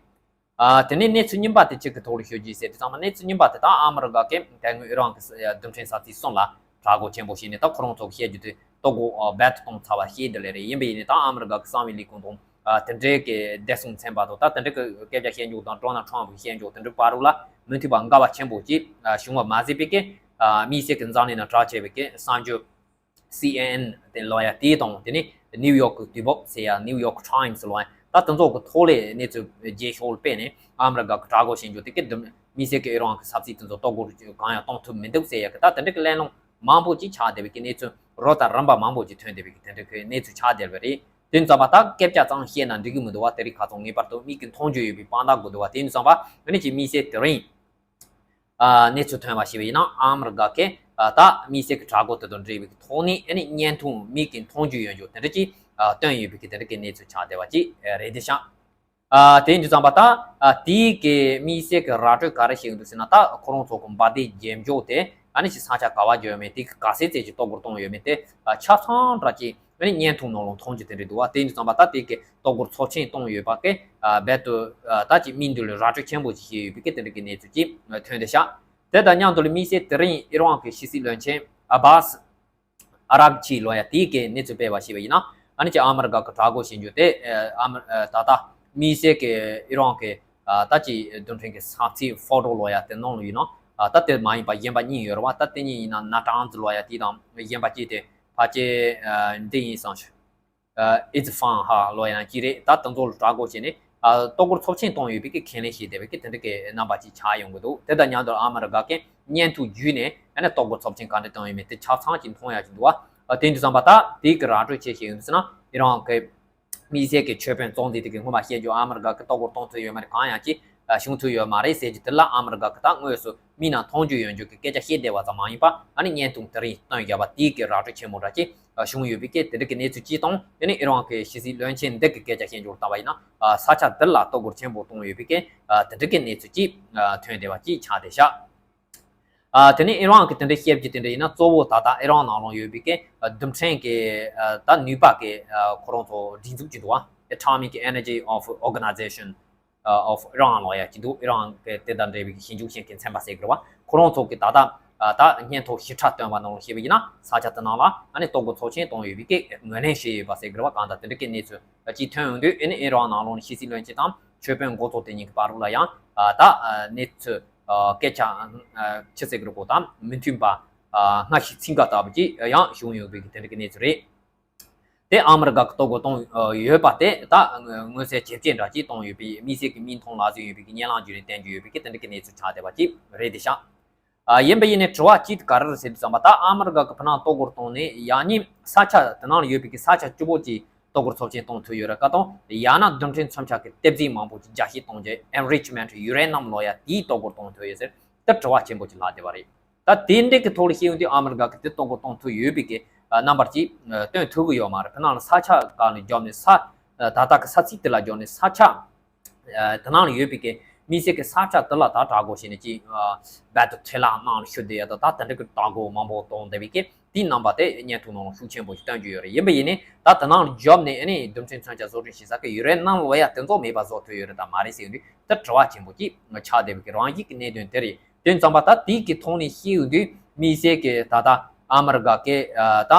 ཨ་དེ་ནས་གནས་ཚུལ་རྙིང་པ་དེ་གཅིག་གི་ཐོག་ལ་ཤོད་རྒྱུ་ཟེར་དུས་ཙམ་པ་གནས་ཚུལ་རྙིང་པ་དེ་དག་ཨ་མི་རི་ཀ་གི་དེ་སྔོན་ཨི་རན་གྱི་རྡུལ་ཕྲན་ས་ཚིགས་གསུམ་ལ་དྲག་རྒོལ་ཆེན་པོ་བྱས་ནས་ད་ཁོ་རང་ཚོ་གི་བཤད་རྒྱུ་དེ་གཏོར་རྒོལ་རྦད་དེ་གཏོང་ཚར་བ་ཤེས་དེ་ལས་རེད། ཡིན་པ་ཡིན་ནའི་ད་ཨ་མི་རི་ཀ་གི་གསང་བའི་ལས་ཁུངས་དང་ཨ་དེ་འདྲའི་གི་བདེ་སྲུང་ཚན་པ་དང་ད་དེ་འདྲའི་གི་སྐད་ཆ་བཤད་རྒྱུ་དང་ཌོ་ནལ་ཊམ་པ་གི་བཤད་རྒྱུ་དེ་འདྲའི་བར་དུ་ལ་མི་མཐུན་པ་འགལ་བ་ཆེན་པོ་ཅིག་ཨ་བྱུང་བ་མ་ཟད་པའི་གི་ཨ་དམིགས་བསལ་གྱི་འཛམ་གླིང་ནང་གྲགས་ཆེ་བའི་གི་གསར་འགྱུར་སི་ཨེན་ཨེན་དེ་ལོ་ཡ་དེ་དང་དེ་ནི་ནིའུ་ཡོག་གི་དུས་བབ་ཟེར་ཡ་ནིའུ་ཡོག་ཊའིམ་སི་ལོ་ཡ་ད་དེ་ཚོ་གི་ཐོག་ལས་གནས་ཚུལ་རྒྱས་ཤོག་སྤེལ་ནས་ཨ་མི་རི་ཀ་གི་དྲག་རྒོལ་བྱེད་རྒྱུ་དེ་གི་དུམ་དམིགས་བསལ་གི་ཨི་རན་གི་ས་ཚིགས་དེ་ཚོ་གཏོར་རྒོལ་གང་ཡང་གཏོང་ཐུབ་མི་འདུག་ཟེར་ཡ་གི་ད་དེ་འདྲ་གི་གླེང་སློང་མང་པོ་ཅིག་ཆགས་བསྡད་པའི་གི་གནས་ཚུལ་རོ་ལྟར་རིམ་པ་མང་པོ་ཅིག་ཐོན་བསྡད་པའི་གི་དེ་འདྲ་གི་གནས་ཚུལ་ཆགས་བསྡད་པ་རེད། དེ་ཙམ་པ་ད་སྐད་ཆ་ཙམ་བཤད་ན་འགྲིག་གི་མི་འདུག་བ། དེ་རིགས་ཁ་ཚང་ངེས་པར་དུ་མིག་གིས་མཐོང་རྒྱུ་ཡོད་པའི་དཔང་རྟགས་དགོས་འདུག་བ། དེ་ཡིན་ཙམ་པ་ཨ་ནི་ཅིག་དམིགས་བསལ་དེ་རིང་ཨ་གནས་ཚུལ་ཐོན་པ་ཞིག་ཡིན་ན་ཨ་མི་རི་ཀ་གིས་ཨ་ད་དམིགས་བསལ་གྱི་དྲག་རྒོལ་དེ་དང་འབྲེལ་བའི་ཐོག་ནས་ཨ་ནི་བརྙན་ཐུང་མིག་གིས་མཐོང་རྒྱུ་ཡོད་རྒྱུ་དེ་འདྲ་ཅིག་ཨ་བཏོན་ཡོད་པའི་གི་དེ་འདྲ་གི་གནས་ཚུལ་ཆགས་བསྡད་པ་ཅིག་ཨ་རེད་དེ་ཤག་ཨ་དེ་ཡིན་དུས་ཙམ་པ་ད་ཨ་དེའི་གི་དམིགས་བསལ་གྱི་ར་སྤྲོད་ག་རེ་བྱེད་ཀྱི་འདུག་ཟེར་ན། ད་ཁོ་རང་ཚོ་གི་འབར་མདེལ་རྒྱབ་འཇོག་དེ་ཨ་ནི་ཅིག་ས་ཆ་ག་བ་འཇོག་ཡོད་མེད་དེ་གི་ག་ཚད་ཚད་ཅིག་གཏོར་རྒོལ་བཏང་ཡོད་མེད་དེ་ཨ་ཆ་ཚང་འདྲ་ཅིག་ཨ་ནི་བརྙན་ཐུང་ནང་ལ་མཐོང་རྒྱུ་དེ་འདྲ་འདུག་བ། དེ་ཡིན་དུས་ཙམ་པ་ད་དེ་གི་གཏོར་རྒོལ་ཚབས་ཆེན་བཏང་ཡོད་པ་གི་ཨ་རྦད་དེ་ཨ་ད་ཅིག་མིའི་མདུན་ལ་ར་སྤྲོད་ཆེན་པོ་ཅིག་བྱས་ཡོད་པའི་གི་དེ་འདྲ་གི་གནས་ཚུལ་ཅིག་ཐོན་བསྡད་ཤག་དེ་དང་མཉམ་དུ་ལ་དམིགས་བསལ་དེ་རིང་ཨི་རན་གི་ཕྱི་སྲིད་བློན་ཆེན་ཨ་བྷ་སི་ཨ་རག་ཆི་ལོ་ཡ་དེའི་གི་གནས་ཚུལ་སྤེལ་བ་ཞིག་ཡིན་ན། ཨ་ནི་ཅིག་ཨ་མི་རི་ཀ་གི་དྲག་རྒོལ་བྱེད་རྒྱུ་དེ་ཨ་མི་ཨ་ད་ལྟ་དམིགས་བསལ་གི་ཨི་རན་གི་ཨ་ད་ཅིག་རྡུལ་ཕྲན་གི་ས་ཚིགས་ཧྥོ་ཌོ་ལོ་ཡ་དེ་ནང་ལ་ཡིན་ན། ཨ་ད་དེ་མ་ཡིན་པ་གཞན་པ་གཉིས་ཡོད་རེད་བ། ད་དེ་གཉིས་ཡིན་ན་ན་ཏྲང་ཛི་ལོ་ཡ་དེ་དང་གཞན་པ་གཅིག་དེ་ཕལ་ཆེར་ཨ་འདི་ཡིན་བསམ་ཞིག་ཨ་ཨི་ཛི་ཧྥང་ཧ་ལོ་ཡ་ན་གཅིག་རེད། ད་དེ་ཚོ་ལ་དྲག་རྒོལ་བྱས་ནས་ཨ་གཏོར་རྒོལ་ཚབས་ཆེན་བཏང་ཡོད་པའི་གི་ཁས་ལེན་བྱས་བསྡད་པའི་གི་དེ་འདྲ་གི་རྣམ་པ་ཅིག་ཆགས་ཡོང་གི་འདུག་དེ་དང་མཉམ་དུ་ཨ་མི་རི་ཀ་གི་བརྙན་ཐུང་བརྒྱུད་ནས་ཨ་ནི་གཏོར་རྒོལ་ཚབས་ཆེན་ག་འདྲ་བཏང་ཡོད་མེད་དེ་ཆ་ཚང་ཅིག་མཐོང་ཡ་ཅིག་འདུག་བ། ཨ་དེ་འདྲ་ཙམ་པ་ད་དེའི་གི་ར་སྤྲོད་ཆེ་ཞིག་ཡོད་ཟེར་ན་ཨི་རན་གི་དམིགས་བསལ་གྱི་ཆོས་དཔོན་གཙོ་འཛིན་དེ་གི་སྔོན་མ་བཤད་རྒྱུ་ཨ་མི་རི་ཀ་གི་གཏོར་རྒོལ་གཏོང་ཐུབ་ཡོད་མ་རེད། གང་ཡང་ཅིག་བྱུང་ཐུབ་ཡོད་མ་རེད་ཟེར་རྒྱུ་དེ་ལ་ཨ་མི་རི་ཀ་གི་ད་དངོས་སུ་མིག་ནང་མཐོང་རྒྱུ་ཡོད་རྒྱུ་གི་སྐད་ཆ་བཤད་བསྡད་པ་ཙམ་མ་ཡིན་པ། ཨ་ནི་བརྙན་ཐུང་དེ་རིང་བཏོན་བཞག་པ་དེའི་གི་ར་སྤྲོད་ཆེན་མོ་འདྲ་ཅིག་བྱུང་ཡོད་པའི་གི་དེ་འདྲ་གི་གནས་ཚུལ་ཅིག་དང་། དེ་ནི་ཨི་རན་གི་ཕྱི་སྲིད་བློན་ཆེན་འདི་གི་སྐད་ཆ་བཤད་རྒྱུར་བལྟས་པ་ཡིན་ན་ས་ཆ་འདི་ལ་གཏོར་རྒོལ་ཆེན་པོ་གཏོང་ཡོད་པའི་གི་དེ་འདྲ་གི་གནས་ཚུལ་ཅིག་ཐོན་བསྡད་པ་ཅིག་ཆགས་བསྡད་ཤག་ཨ་དེ་ནས་ཨི་རན་གྱི་དེ་འདྲའི་བཤད་རྒྱུ་དེ་འདྲ་ཡིན་ན། གཙོ་བོ་ད་ལྟ་ཨི་རན་ནང་ལ་ཡོད་པའི་གི་ཨ་རྡུལ་ཕྲན་གྱི་ཨ་ད་ནུས་པ་གི་ཨ་ཁོ་རང་ཚོ་སྒྲིག་འཛུགས་ཅིག་འདུག་བ། Atomic Energy of Organization of Iran ལབ་ཡ་ཅིག་འདུག་ཨི་རན་གྱི་དེ་དང་འབྲེལ་བའི་ཞིབ་འཇུག་བྱེད་མཁན་ཚན་པ་ཟེར་གི་རེད་བ། ཁོ་རང་ཚོ་གི་ད་ལྟ་ ད་སྙན་ཐོ་ཞིབ་ཕྲ་བཏོན་པ་ནང་ལ་བཤད་པ་ཡིན་ན། ས་ཆ་དེ་ནང་ལ་ཨ་ནི་གཏོར་རྒོལ་ཚོགས་ཆེན་བཏང་ཡོད་པའི་གི་ངོས་ལེན་བྱས་ཡོད་པ་ཟེར་གི་རེད་བ། གང་ལྟར་དེ་འདྲ་གི་གནས་ཚུལ་ཅིག་ཐོན་ཡོང་དུས། ཨ་ནི་ཨི་རན་ནང་ལོགས་ནས་ཕྱི་སྲིད་བློན་ཆེན་དང་ཆོས་དཔོན་འགོ་གཙོ་དེ་གཉིས་ཀྱི་བར་ལ་ཡང་ད་གནས་ཚུལ་སྐད་ཆ་ཆི་ཟེར་གི་རེད་གོ། ད་མི་མཐུན་པ་སྔ་ཕྱི་ཚིག་འགའ་ལྟ་བུ་ཅིག་ཡང་བྱུང་ཡོད་པའི་གི་དེ་འདྲ་གི་གནས་ཚུལ་རེད། དེ་ཨ་མི་རི་ཀ་གི་གཏོར་རྒོལ་བཏང་ཡོད་པ་དེ་ད་མངོན་གསལ་ཇེ་བཅད་འདྲ་ཅིག་བཏང་ཡོད་པའི་དམིགས་བསལ་གྱི་མིག་མཐོང་ལག་ཟིན་ཡོད་པའི་གི་བརྙན་ལམ་བརྒྱུད་ནས་བསྟན་རྒྱུ་ཡོད་པའི་གི་དེ་འདྲ་གི་གནས་ཚུལ་ཆགས་བསྡད་པ་ཅིག་རེད་དེ་ཤག་ཨ། ཡིན་པ་ཡིན་ནའི་དྲི་བ་གཅིག་དེ་ག་རེ་རེད་ཟེར་དུས་ཙམ་པ། ད་ཨ་མི་རི་ཀ་གི་ཕུ་ནང་གཏོར་རྒོལ་བཏང་ནས་ཡང་ནི་ས་ཆ་དེ་ནང་ལ་ཡོད་པའི་གི་ས་ཆ་བཅུ་བོ་ཅིག་གཏོར་རྒོལ་ཚབས་ཆེན་བཏང་ཐུབ་ཡོད་རེད་ག་དང་། ཡང་ན་རྡུལ་ཕྲན་མཚོན་ཆ་གི་གཏེར་རྫས་མང་པོ་ཅིག་རྒྱ་བཤད་གཏོང་རྒྱུ་enrichment uranium ལབ་ཡ་དེའི་གཏོར་རྒོལ་བཏང་ཐུབ་ཡོད་ཟེར། ད་དྲི་བ་ཆེན་པོ་ཅིག་ལྷག་བསྡད་པ་རེད། ད་དེ་འདྲའི་གི་ཐོག་ལ་བཤད་ཡོང་དུས་ཨ་མི་རི་ཀ་གི་དེ་གཏོར་རྒོལ་གཏོང་ཐུབ་ཡོད་པའི་གི་རྣམ་པར་ཅིག་སྟོན་ཐུབ་གི་ཡོད་མ་རེད། ཕུ་ནང་ལ་ས་ཆ་གང་ལ་རྒྱབ་ནས་ས་ད་ལྟ་གི་ས་ཚིགས་དེ་ལ་རྒྱབ་ནས་ས་ཆ་དེ་ནང་ལ་ཡོད་པའི་གི་དམིགས་བསལ་གི་ས་ཆ་དེ་ལ་ད་དྲག་རྒོལ་བྱས་ནས་ཅིག་བལ་དུ་ཐེ་ལ་ནང་ལ་ཤོད་བསྡད་ཡ་ད་ད་དེ་འདྲ་གི་དྲག་རྒོལ་མང་པོ་གཏོང་བསྡད་པའི་གི་དེའི་རྣམ་པ་དེ་བརྙན་ཐུང་ནང་ལ་ཤུགས་ཆེན་པོ་ཞིག་སྟོན་རྒྱུ་ཡོད་རེད། ཡིན་པ་ཡིན་ནའི་ད་དེ་ནང་ལ་རྒྱབ་ནས་ཨ་ནི་རྡུལ་ཕྲན་མཚོན་ཆ་བཟོ་སྐྲུན་བྱེད་ས་གི་ཡུ་རེ་ནམ་ལབ་ཡ་དེ་ཚོ་མེད་པ་བཟོ་ཐུབ་ཡོད་རེད་དམ་མ་རེད་ཟེར་ཡོང་དུས་ད་དྲི་བ་ཆེན་པོ་ཅིག་ཆགས་བསྡད་པའི་གི་རང་བཞིན་གི་གནད་དོན་དེ་རེད། དེ་ཙམ་པ་ད་དེའི་གི་ཐོག་ནས་བཤད་ཡོང་དུས་དམིགས་བསལ་གི་ད་ལྟ་ཨ་མི་རི་ཀ་གི་ད་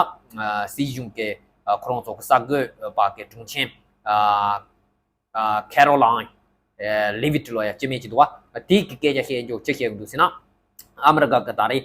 སྲིད་གཞུང་གི་ཁོ་རང་ཚོ་གི་གསར་འགོད་པ་གི་དྲུང་ཆེ་ཁེ་རོ་ལའིན་ལེ་ཝིད་ལབ་ཡ་ཅི་མེད་ཅིག་འདུག་བ། དེའི་གི་སྐད་ཆ་བཤད་རྒྱུ་ཅི་བཤད་ཀྱི་འདུག་ཟེར་ན། ཨ་མི་རི་ཀ་གི་ད་རེས་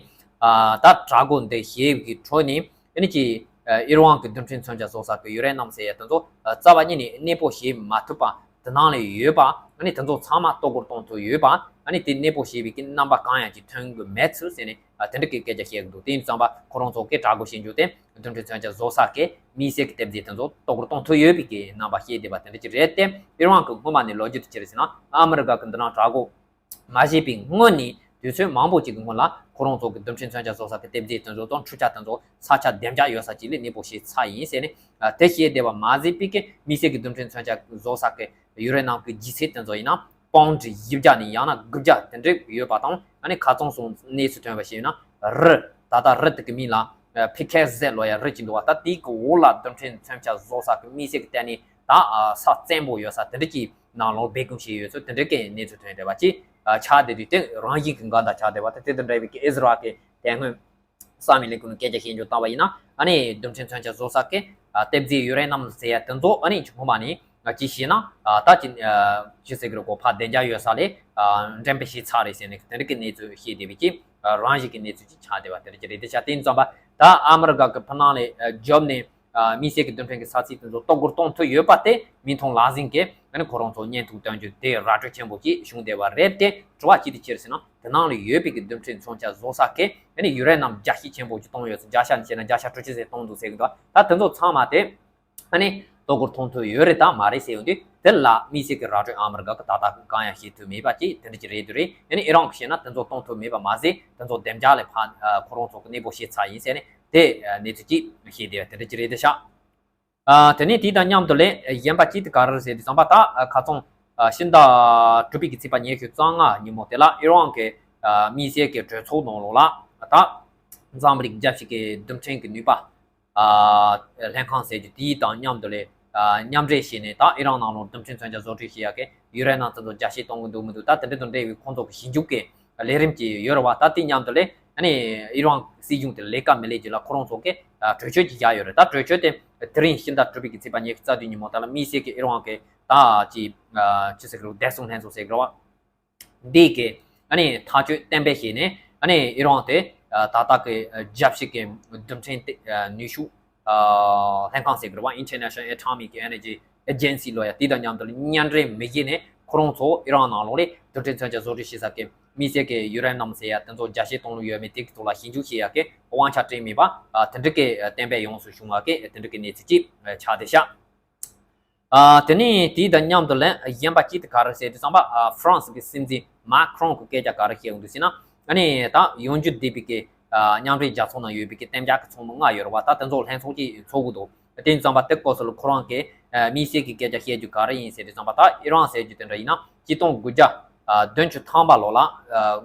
ད་དྲག་རྒོལ་འདི་བྱེད་ཀྱི་ཁྲོད་ནས་ཨ་ནི་ཅི་ཨི་རན་གི་རྡུལ་ཕྲན་མཚོན་ཆ་བཟོ་ས་གི་ཡུ་རེ་ནམ་ཟེར་ཡ་དེ་ཚོ་རྩ་བ་ཉིད་ནས་གནས་སྤོ་བྱེད་མ་ཐུབ་པ། དེ་ནང་ལ་ཡོད་པ་ཨ་ནི་དེ་ཚོ་ཚང་མ་གཏོར་རྒོལ་གཏོང་ཐུབ་ཡོད་པ། ཨ་ནི་དེ་གནས་སྤོ་བྱེད་པའི་གི་རྣམ་པ་གང་ཡང་ཅིག་ཐོན་གི་མེད་ཚུལ་ཟེར་ནས་དེ་འདྲ་གི་སྐད་ཆ་བཤད་གི་འདུག་དེ་ཡིན་ཙང་པ་ཁོ་རང་ཚོ་གི་དྲག་རྒོལ་བྱེད་རྒྱུ་དེ་རྡུལ་ཕྲན་མཚོན་ཆ་བཟོ་ས་གི་དམིགས་བསལ་གི་གཏེར་རྫས་དེ་ཚོ་གཏོར་རྒོལ་གཏོང་ཐུབ་ཡོད་པའི་གི་རྣམ་པ་བཤད་བསྡད་པ་དེ་འདྲ་ཅིག་རེད་དེ། ཨི་རན་གི་སྔོན་མ་ནས་ལོ་རྒྱུས་དེ་ཅི་རེད་ཟེར་ན། ཨ་མི་རི་ཀ་གི་འདི་ནང་དྲག་རྒོལ་མ་བྱས་པའི་སྔོན་ནས་དུས་ཚོད་མང་པོ་ཅིག་གི་སྔོན་ལ་ཁོ་རང་ཚོ་གི་རྡུལ་ཕྲན་མཚོན་ཆ་བཟོ་ས་གི་གཏེར་རྫས་དེ་ཚོ་དང་འཕྲུལ་ཆ་དེ་ཚོ་ས་ཆ་བདེ་འཇགས་ཡོད་ས་ཅིག་ལ་གནས་སྤོ་བྱས་ཚར་ཡིན་ཟེར་ནས་དེ་བཤད་བསྡད་པ་མ་ཟད་པའི་གི་དམིགས་བསལ་གི་རྡུལ་ཕྲན་མཚོན་ཆ་བཟོ་ས་གི་ཡུ་རེ་ནམ་གི་ལྗིད་ཚད་དེ་ཚོ་ཡིན་ན་པའུན་ཌི་བཞི་བརྒྱ་ནས་ཡང་ན་དགུ་བརྒྱ་དེ་འདྲ་ཡོད་པ་དང་། ཨ་ནི་ཁ་རྩང་སོང་གནས་ཚུལ་ཐོན་པ་ཞིག་ཡིན་ན་རི། ད་ལྟ་རི་དེ་གི་མིང་ལ་ཕི་ཁེ་ཟེར་ལབ་ཡ་རི་ཅིག་འདུག་བ། ད་དེའི་གི་འོག་ལ་རྡུལ་ཕྲན་མཚོན་ཆ་བཟོ་ས་གི་དམིགས་བསལ་གི་ལྟ་ནས་ད་ས་བཙན་པོ་ཡོད་ས་དེ་འདྲ་ཅིག་ནང་ལོགས་སྦས་སྐུང་བྱས་ཡོད་ཚུལ་དེ་འདྲ་གི་གནས་ཚུལ་ཐོན་བསྡད་པ་ཅིག་ཆགས་བསྡད་དུས། དེ་རང་བཞིན་གི་འགལ་ཟླ་ཆགས་བསྡད་པ་དེ་དེ་དང་འབྲེལ་བའི་གི་ཨི་ཟི་རལ་གི་དེ་སྔོན་གསང་བའི་ལས་ཁུངས་ནས་སྐད་ཆ་བཤད་རྒྱུ་བཏང་བ་ཡིན་ན། ཨ་ནི་རྡུལ་ཕྲན་མཚོན་ཆ་བཟོ་ས་གི་གཏེར་རྫས་ཡུ་རེ་ནམ་ཟེར་ཡ་དེ་ཚོ་ཨ་ནི་སྔོན་མ་ནས་ཅི་བྱས་ན་ད་ཅི་ཅི་ཟེར་གི་རེད་གོ། ཕར་བདེ་འཇགས་ཡོད་ས་ལ་འགྲེམས་སྤེལ་བྱས་ཚར་རེད་ཟེར་ནས་དེ་འདྲ་གི་གནས་ཚུལ་བཤད་བསྡད་པའི་གི་རང་བཞིན་གི་གནས་ཚུལ་ཅིག་ཆགས་བསྡད་པ་དེ་འདྲ་ཅིག་རེད་དེ་ཤག་དེ་ཡིན་ཙང་པ་ད་ཨ་མི་རི་ཀ་གི་ཕུ་ནང་ལ་རྒྱབ་ནས་དམིགས་བསལ་གྱི་རྡུལ་ཕྲན་གྱི་ས་ཚིགས་དེ་ཚོ་གཏོར་རྒོལ་གཏོང་ཐུབ་ཡོད་པ་དེ་མིག་མཐོང་ལག་ཟིན་གྱིས་ཨ་ནི་ཁོ་རང་ཚོ་བརྙན་ཐུང་སྟོན་རྒྱུ་དེ་ར་སྤྲོད་ཆེན་པོ་ཅིག་བྱུང་བསྡད་པ་རེད་དེ། དྲི་བ་གཅིག་དེ་ཅི་རེད་ཟེར་ན། དེ་ནང་ལ་ཡོད་པའི་གི་རྡུལ་ཕྲན་མཚོན་ཆ་བཟོ་ས་གི་ཨ་ནི་ཡུ་རེ་ནམ་རྒྱ་བཤད་ཆེན་པོ་ཅིག་གཏོང་ཡོད་ཚེ། བརྒྱ་ཆ་ནས་བཤད་ན་བརྒྱ་ཆ་དྲུག་ཅུ་ཙམ་གཏོང་འདུག་ཟེར་གི་འདུག་ད་དེ་ཚོ་ཚང་མ་དེ་ཨ་ནི་གཏོར་རྒོལ་གཏོང་ཐུབ་ཡོད་རེད་དམ་མ་རེད་ཟེར་ཡོང་དུས། དེ་ལ་དམིགས་བསལ་གྱི་ར་སྤྲོད་ཨ་མི་རི་ཀ་གི་ད་ལྟ་གང་ཡང་བཤད་ཐུབ་མེད་པ་ཅིག་དེ་འདྲ་ཅིག་རེད་འདུག་རེད། ཨ་ནི་ཨི་རན་གྱིས་བཤད་ན་དེ་ཚོ་གཏོང་ཐུབ་མེད་པ་མ་ཟད། དེ་ཚོ་བདེ་འཇགས་ལ་ཕར་ཁོ་རང་ཚོ་གི་གནས་སྤོ་བྱས་ཚར་ཡིན་ཟེར་ནས་དེ་གནས་ཚུལ་ཅིག་བཤད་བསྡད་པ་དེ་འདྲ་ཅིག་རེད་འདུག་ཤག་ཨ། དེ་ནས་དེ་དང་མཉམ་དུ་ལས་གཞན་པ་གཅིག་དེ་ག་རེ་རེད་ཟེར་དུས་ཙམ་པ། ད་ཁ་སང་ཕྱི་ཟླ་དྲུག་པའི་གི་ཚེས་པ་ཉི་ཤུ་རྩ་ལྔ་ཉིན་མོ་དེ་ལ་ཨི་རན་གྱི་དམིགས་བསལ་གྱི་གྲོས་ཚོགས་ནང་ལོགས་ལ་ད་འཛམ་བུ་གླིང་རྒྱལ་སྤྱི་གི་རྡུལ་ཕྲན་གྱི་ནུས་པ་ལྷན་ཁང་ཟེར་རྒྱུ་དེ་དང་མཉམ་དུ་ལས་མཉམ་འབྲེལ་བྱས་ནས། ད་ཨི་རན་ནང་ལོགས་རྡུལ་ཕྲན་མཚོན་ཆ་བཟོ་སྐྲུན་བྱེད་ཡག་གི་ཡུ་རེ་ནམ་དེ་ཚོ་རྒྱ་བསྐྱེད་གཏོང་གི་འདུག་མི་འདུག་ད་དེ་འདྲ་དང་འབྲེལ་བའི་ཁོང་ཚོ་གི་ཞིབ་འཇུག་གི་ལས་རིམ་ཅིག་ཡོད་རེད་བ། ད་དེ་མཉམ་དུ་ལས་ཨ་ནི་ཨི་རན་སྲིད་གཞུང་དེ་ལས་ཀ་མི་ལས་རྒྱུ་ལ་ཁོ་རང་ཚོ་གིས་གྲོས་ཆོད་ཅིག་བཞག་ཡོད་རེད། ད་གྲོས་ཆོད་དེ་དེ་རིང་ཕྱི་ཟླ་དྲུག་པའི་གི་ཚེས་པ་ཉི་ཤུ་རྩ་བདུན་ཉིན་མོ་དེ་ལ་དམིགས་བསལ་གྱི་ཨི་རན་གྱི་ད་ཅི་ཅི་ཟེར་གི་རེད། བདེ་སྲུང་ལྷན་ཚོགས་ཟེར་གི་རེད་བ། འདི་གི་ཨ་ནི་ཐག་གཅོད་གཏན་འབེབས་བྱས་ནས། ཨ་ནི་ཨི་རན་དེ་ད་ལྟ་གི་རྒྱལ་སྤྱི་གི་རྡུལ་ཕྲན་དེ་ནུས་ཤུགས་ལྷན་ཁང་ཟེར་གི་རེད་བ། International Atomic Energy Agency ལབ་ཡ་དེ་དང་མཉམ་དུ་མཉམ་འབྲེལ་མི་བྱེད་ནས། ཁོ་རང་ཚོ་ཨི་རན་ནང་ལོགས་ལ་རྡུལ་ཕྲན་མཚོན་ཆ་བཟོ་སྐྲུན་བྱེད་ས་གི་དམིགས་བསལ་གྱི་ཡུ་རེ་ནམ་ཟེར་ཡ་དེ་ཚོ་རྒྱ་བསྐྱེད་གཏོང་ལུགས་ཡོད་མེད་དེ་གི་ཐོག་ལ་ཞིབ་འཇུག་བྱེད་ཡག་གི་དབང་ཆ་སྤྲད་མེད་པ། དེ་འདྲ་གི་གཏན་འབེབས་ཡོངས་སུ་བྱུང་བ་གི་དེ་འདྲ་གི་གནས་ཚུལ་ཅིག་ཆགས་བསྡད་ཤག་ཨ། དེ་ནས་དེ་དང་མཉམ་དུ་ལན་གཞན་པ་གཅིག་དེ་ག་རེ་ཟེར་དུས་ཙམ་པ། ཨ། ཧྥ་རན་སི་གི་སྲིད་འཛིན་མཱ་ཁྲོན་གྱི་སྐད་ཆ་ག་རེ་བཤད་ཡོང་དུས་ཟེར་ན། ཨ་ནི་ད་ཡོང་རྒྱུ་བསྡད་པའི་གི་ཨ། མཉམ་འབྲེལ་རྒྱལ་ཚོགས་ནང་ཡོད་པའི་གི་གཏན་འཇགས་ཀྱི་ཚོགས་མི་ལྔ་ཡོད་རེད་བ། ད་དེ་ཚོ་ལྷན་ཚོགས་ཀྱིས་ཚོགས་ཀྱི་འདུག་དེ་ཙམ་པ་དེ་སྐབས་སུ་ལ་ཁོ་རང་གིས་ཨ། དམིགས་བསལ་གྱི་སྐད་ཆ་བཤད་རྒྱུ་ག་རེ་ཡིན་ཟེར་དུས་ཙམ་པ། ད་ཨི་རན་ཟེར་རྒྱུ་དེ་འདྲ་ཡིན་ན་ཆིག་སྟོང་དགུ་བརྒྱ་ཨ། བདུན་ཅུ་ཐམ་པ་ལོ་ལ་ཨ།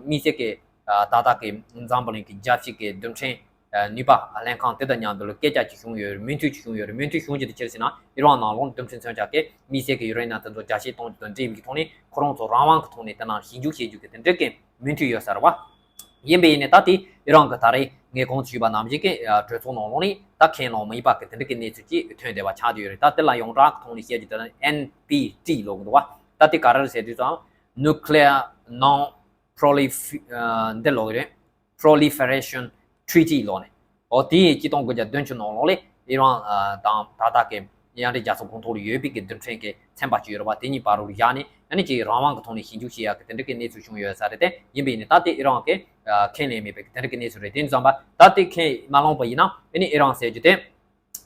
དམིགས་བསལ་གྱི་ཨ། ད་ལྟ་གི་འཛམ་བུ་གླིང་གི་རྒྱལ་སྤྱི་གི་རྡུལ་ཕྲན་ནུས་པ་ལྷན་ཁང་དེ་དང་མཉམ་དུ་ལ་སྐད་ཆ་ཅིག་བྱུང་ཡོད་རེད། མོས་མཐུན་ཅིག་བྱུང་ཡོད་རེད། མོས་མཐུན་བྱུང་རྒྱུ་དེ་ཅི་རེད་ཟེར་ན། ཨི་རན་ནང་ལོགས་རྡུལ་ཕྲན་མཚོན་ཆ་གི་དམིགས་བསལ་གྱི་ཡུ་རེ་ནམ་དེ་ཚོ་རྒྱ་བསྐྱེད་གཏོང་རྒྱུ་དང་འབྲེལ་བའི་ཐོག་ནས་ཁོ་རང་ཚོ་རང་དབང་གི་ཐོག་ནས་དེ་ནང་ཞིབ་འཇུག་བྱེད་རྒྱུ་གི་དེ་འདྲ་གི་མོས་མཐུན་ཡོད་ས་རེད་བ། ཡིན་པ་ཡིན་ནའི་ད་དེ་ ཨི་རན་གྱི་ད་རེས་ངས་གོང་དུ་ཞུས་པ་ནང་བཞིན་གྱི་ཨ་གྲོས་ཚོགས་ནང་ལོགས་ནས་ད་ཁས་ལེན་མ་ཡིན་པ་གི་དེ་འདྲ་གི་གནས་ཚུལ་ཅིག་ཐོན་བསྡད་པ་ཆགས་བསྡད་ཡོད་རེད། ད་དེ་ལ་ཡོངས་གྲགས་ཀྱི་ཐོག་ནས་བཤད་རྒྱུ་དེ་ནི་ཨེན་པི་ཊི་ལབ་ཀྱི་འདུག་བ། ད་དེ་ག་རེ་རེད་ཟེར་དུས་ཙམ་Nuclear Non Prolif- ཨ་འདི་ལབ་ཀྱི་རེད། Proliferation Treaty ལབ་ནས། འོ་དེའི་གཅིག་སྟོང་དགུ་བརྒྱ་བདུན་ཅུ་ནང་ལོགས་ལས་ཨི་རན་ཨ་དང་ད་ལྟ་གི་མཉམ་འབྲེལ་རྒྱལ་ཚོགས་གོང་ཐོག་ལ་ཡོད་པའི་གི་རྡུལ་ཕྲན་གྱི་ཚན་པ་ཅིག་ཡོད་རེད་བ། དེ་གཉིས་བར་དུ་བཞག་ནས་ཨ་ནི་ཅིག་རང་དབང་གི་ཐོག་ནས་ཞིབ་འཇུག་བྱེད་ཡག་གི་དེ་འདྲ་གི་གནས་ཚུལ་བྱུང་ཡོད་ས་རེད་དེ། ཡིན་པ་ཡིན་ནའི་ད་ལྟའི་ཨི་རན་གྱི་ཨ་ཁས་ལེན་མེད་པའི་གི་དེ་འདྲ་གི་གནས་ཚུལ་རེད། དེ་ཙམ་པ་ད་ལྟའི་ཁས་མ་བླངས་པ་ཡིན་ན་ཨ་ནི་ཨི་རན་ཟེར་རྒྱུ་དེ་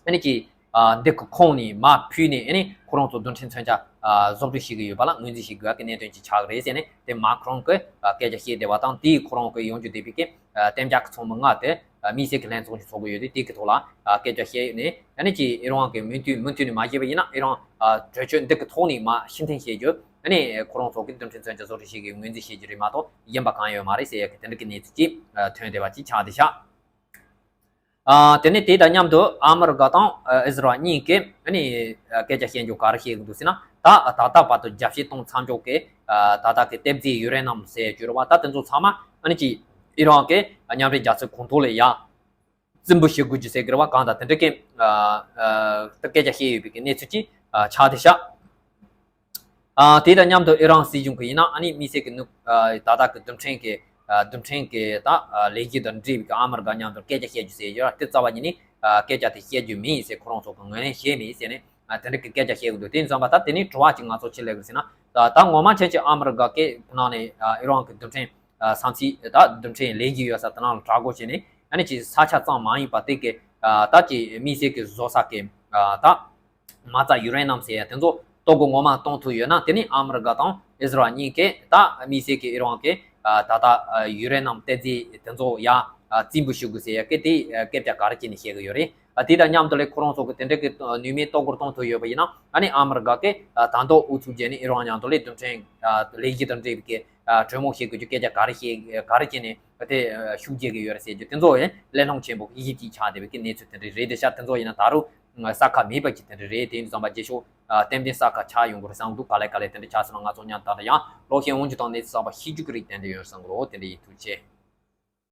ཨ་ནི་ཅིག་ཨ་འདི་གི་ཁོངས་ནས་མར་ཕུད་ནས་ཨ་ནི་ཁོ་རང་ཚོ་རྡུལ་ཕྲན་མཚོན་ཆ་ཨ་བཟོ་སྐྲུན་བྱེད་ཀྱི་ཡོད་པ་ལ་ངོས་འཛིན་བྱེད་དགོས་ཡག་གི་གནད་དོན་ཅིག་ཆགས་ཀྱི་རེད་ཟེར་ནས་དེ་མཱ་ཁི་རོང་གིས་ཨ་སྐད་ཆ་བཤད་བསྡད་པ་དང་། དེའི་ཁོ་རང་གི་ཡོང་རྒྱུ་བསྡད་པའི་གི་ཨ་གཏན་འཇགས་ཀྱི་ཚོགས་མི་ལྔ་དེ་ཨ་དམིགས་བསལ་གྱི་ལྷན་ཚོགས་ཤིག་ཚོགས་ཀྱི་ཡོད་དུས་དེ་གི་ཐོག་ལ་ཨ་སྐད་ཆ་བཤད་ནས་ཨ་ནི་ཅིག་ཨི་རན་གྱི་མུ་མཐུད་མུ་མཐུད་ནས་མ་བཤད་པ་ཡིན་ན་ཨི་རན་ཨ་གྲོས་ཆོད་འདི་གི་ཐོག་ནས་མར་ཕྱིར་འཐེན་བྱེད་རྒྱུ། ཨ་ནི་ཁོ་རང་ཚོ་གི་རྡུལ་ཕྲན་མཚོན་ཆ་བཟོ་སྐྲུན་བྱེད་ཀྱི་ངོས་འཛིན་བྱེད་རྒྱུ་རེད་མ་གཏོགས་གཞན་པ་གང་ཡང་ཡོད་མ་རེད་ཟེར་ཡག་གི་དེ་འདྲ་གི་གནས་ཚུལ་ཅིག་ཐོན་བསྡད་པ་ཅིག་ཆགས་བསྡད་ཤག་ཨ་དེ་ནས་དེ་དང་མཉམ་དུ་ཨ་མི་རི་ཀ་དང་ཨ་ཨི་ཟི་རལ་གཉིས་ཀས་ཨ་ནི་ཨ་སྐད་ཆ་བཤད་རྒྱུ་ག་རེ་བཤད་ཀྱི་འདུག་ཟེར་ན། ད་ད་ལྟ་བར་དུ་རྒྱབ་བཤིག་གཏོང་མཚམས་འཇོག་གི་ཨ་ད་ལྟ་གི་གཏེར་རྫས་ཡུ་རེ་ནམ་ཟེར་རྒྱུ་རེད་བ། ད་དེ་ཚོ་ཚང་མ་ཨ་ནི་ཅིག་ཨི་རན་གྱི་མཉམ་འབྲེལ་རྒྱལ་ཚོགས་གོང་ཐོག་ལ་ཡ་རྩིས་འབུལ་བྱེད་དགོས་རྒྱུ་ཟེར་གྱི་རེད་བ། གང་ལྟར་དེ་འདྲ་གི་ཨ་ཨ་ད་སྐད་ཆ་བཤད་ཡོད་པའི་གི་གནས་ཚུལ་ཅིག་ཨ་ཆགས་བསྡད་ཤག་ཨ་དེ་དང་མཉམ་དུ་ཨི་རན་སྲིད་གཞུང་གིས་ཡིན་ན་ཨ་ནི་དམིགས་བསལ་གྱི་ནུ་ཨ་ད་ལྟ་གི་རྡུལ་ཕྲན་གྱི་ཨ་རྡུལ་ཕྲན་གྱི་ད་ཨ་ལས་གཞི་དང་འབྲེལ་བའི་གི་ཨ་མི་རི་ཀ་མཉམ་དུ་སྐད་ཆ་བཤད་རྒྱུ་ཟེར་ཡོད་ར། དེ་རྩ་བ་ཉིད་ནས་ཨ་སྐད་ཆ་དེ་བཤད་རྒྱུ་མིན་ཟེར་ཁོ་རང་ཚོ་གིས་ངོས་ལེན་བྱས་མེད་ཟེར་ནས་ཨ་དེ་འདྲ་གི་སྐད་ཆ་བཤད་གི་འདུག་དེ་ཡིན་ཙང་པ་ད་དེ་ནས་དྲི་བ་ཅིག་ང་ཚོ་ཅི་སླེབས་ཀྱི་ཟེར་ན། ད་ད་ངོ་མ་བྱས་ཅིག་ཨ་མི་རི་ཀ་གི་ནང་ནས་ཨ་ཨི་རན་གྱི་རྡུལ་ཕྲན་ཨ་ས་མཚམས་ད་རྡུལ་ཕྲན་ལས་གཞི་ཡོད་ས་དེ་ནང་ལ་དྲག་རྒོལ་བྱས་ནས་ཨ་ནི་ཅིག་ས་ཆ་ཙམ་མ་ཡིན་པ་དེ་གི་ཨ་ད་ཅིག་དམིགས་བསལ་གྱི་བཟོ་ས་གི་ཨ་ད། མ་རྩ་ཡུ་རེ་ནམ་ཟེར་ཡ་དེ་ཚོ་ལྟོ་གོས་ངོ་མ་གཏོང་ཐུབ་ཡོད་ན། དེ་ནི་ཨ་མི་རི་ཀ་དང་ཨི་ཟི་རལ་གཉིས་ཀས་ད་དམིགས་བསལ་གྱི་ཨི་རན་གྱི་ཨ་ད་ལྟ་ཨ་ཡུ་རེ་ནམ་གཏེར་རྫས་དེ་ཚོ་ཡ་ཨ་རྩིས་འབུལ་ཞུ་དགོས་ཟེར་ཡ་གི་དེ་ཨ་སྐད་ཆ་ག་རེ་བྱས་ནས་བཤད་གི་ཡོད་རེད། ཨ་དེ་དང་མཉམ་དུ་ལས་ཁོ་རང་ཚོ་གི་དེ་འདྲ་གི་ནུས་མེད་ལྟོ་གོས་གཏོང་ཐུབ་ཡོད་པ་ཡིན་ན། ཨ་ནི་ཨ་མི་རི་ཀ་གིས་ཨ་ད་དུང་ཨུ་ཚུགས་བྱས་ནས་ཨི་རན་མཉམ་དུ་ལས་རྡུལ་ཕྲན་ཨ་ལས་གཞི་དང་འབྲེལ་བའི་གི་ཨ་གྲོས་མོལ་བྱེད་དགོས་རྒྱུ་སྐད་ཆ་ག་རེ་བཤད་ག་རེ་བྱས་ནས་དེ་ཨ་ཤུགས་རྒྱག་གི་ཡོད་རེད་ཟེར་རྒྱུ་དེ་ཚོ་ཡང་གླེང་སློང་ཆེན་པོ་དབྱེ་ཞིབ་ཅིག་ཆགས་བསྡད་པའི་གི་གནས་ཚུལ་དེ་འདྲ་རེད། དེ་ཤ་དེ་ཚོ་ཡིན་ན་ད་རུང་གསལ་ཁ་མེད་པ་ཅིག་དེ་འདྲ་རེད། དེ་ཡིན་དུས་ཙམ་པ་རྗེས་ཕྱོགས་ཨ་ཏན་ཏན་གསལ་ཁ་ཆགས་ཡོང་གི་རེད་བསམ་འདུག་ག་ལེ་ག་ལེ་དེ་འདྲ་ཆགས་སོང་ན་ང་ཚོ་མཉམ་དུ་ད་ལྟ་ཡང་ལོག་ཤེས་འོང་རྒྱུ་དང་གནས་ཚུལ་གསར་པ་ཤེས་རྒྱུ་གི་རིགས་ཏན་ཏན་ཡོད་བསམ་གི་རེད། དེ་འདྲ་ཡིན། ཐུགས་རྗེ་ཆེ།